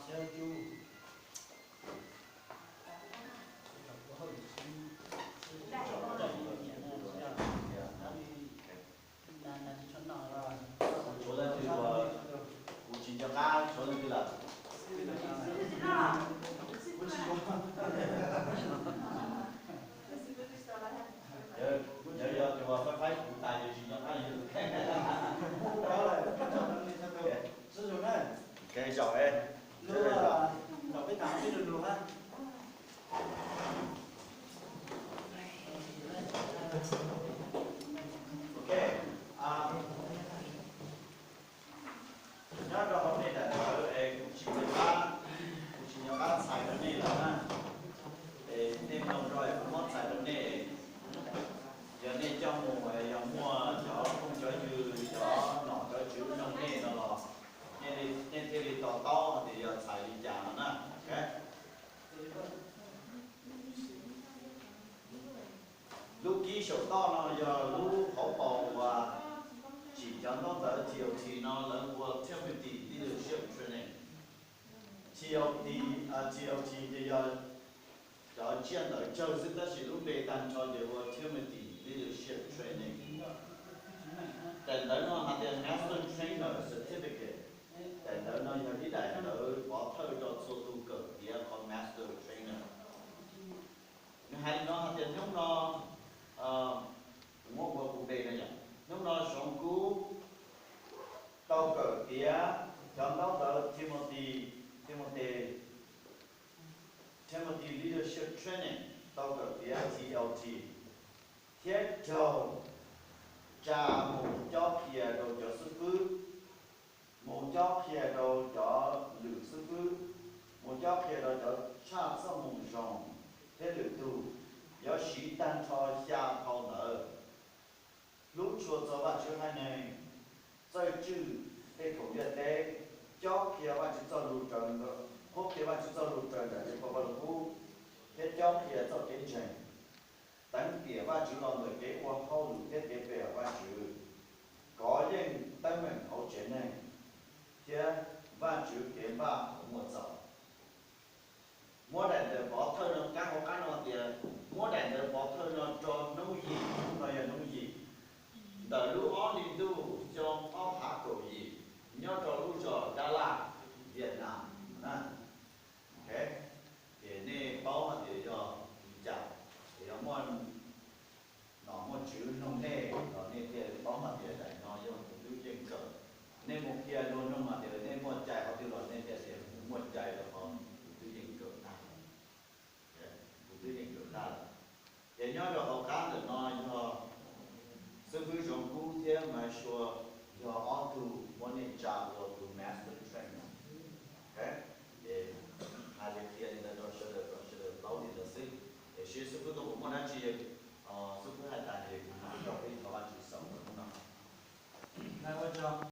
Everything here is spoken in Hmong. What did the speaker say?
Tshuav leej twg uas kuv tsis nco qab tshuav leej twg lawm? Yog, yog tus uas faib faib kuv tas ces tsis nco qab yus. Zaum, ok. Nyob rau hauv nej daim ntawv es kuv tsis nco qab, kuv tsis nco qab txhais rau nej lawm na. Es nej mloog rau es kuv muab txhais rau nej. Yog nej coj mus es yog muaj cov phooj cov ywg, cov nom cov tswv noog nej no los nej thiaj li to taub hais tias yog txhais li cas no na. Lub kib saum toj no yog lub hauv paus uas tsim cov ntaub ntawv T O T no lawv ua Timothy Leadership Training. T O T, T O T ces yog cov tsiaj ntawv tsawg xwb tab sis lub npe tag nrho ces ua Timothy Leadership Training. Daim ntawv no hais tias Master Trainer Certificate. Daim ntawv no yog ib daim ntawv pov thawj rau txhua tus kawm tiav qhov Master Trainer. Nws hais li no hais tias hnub no, kuv muab ua kuv npe no yom, hnub no Zoov Kub tau kawm tiav cov ntaub ntawv Timothy, Timothy, Timothy Leadership Training, tau kawm tiav T L T, thiab raug tsa mus cob qhia rau cov xib fwb, mus cob qhia rau cov lwm xib fwb, mus cob qhia rau cov tshaj txoj moo zoo thiab lwm tus, yuav siv tag nrho xya phau ntawv: hlub tshua txog Vajtswv haiv neeg, txawj tswj tej khoom ntiaj teb, cob qhia Vajtswv txoj lus raws, qhuab qhia Vajtswv txoj lus raws nraim li phau Vaj Lug Kub, thiab cob qhia txoj kev ntseeg, teev tiam Vajtswv los ntawm kev ua hauj lwm thiab kev pe hawm Vajtswv, kov yeej teeb meem hauv tsev neeg, thiab Vajtswv kev npaj uas muaj txaus. Muab daim ntawv pov thawj no, kab hauv qab no tias muab daim ntawv pov thawj no rau hnub yim, hnub no yog hnub yim ntawm lub ob hlis ntuj xyoo ob phav kaum yim nyob rau lub zos Dab Laj, Vietnam na. Ces nej paub hais tias yog li cas, ces yog muaj nom muaj tswv noog nej los nej thiaj paub hais tias daim no yog tus twb yeej kawm. Nej mus qhia luag noog hais tias nej muaj cai qhov twg los nej thiaj tias muaj cai rau qhov tus twb yeej kawm tag, tus twb yeej kawm tag lawm. Ces nyob rau hauv qab ntawm no yog xib fwb Zoov Kub thiab Maiv Sua, yog ob tug muab nej tsa ua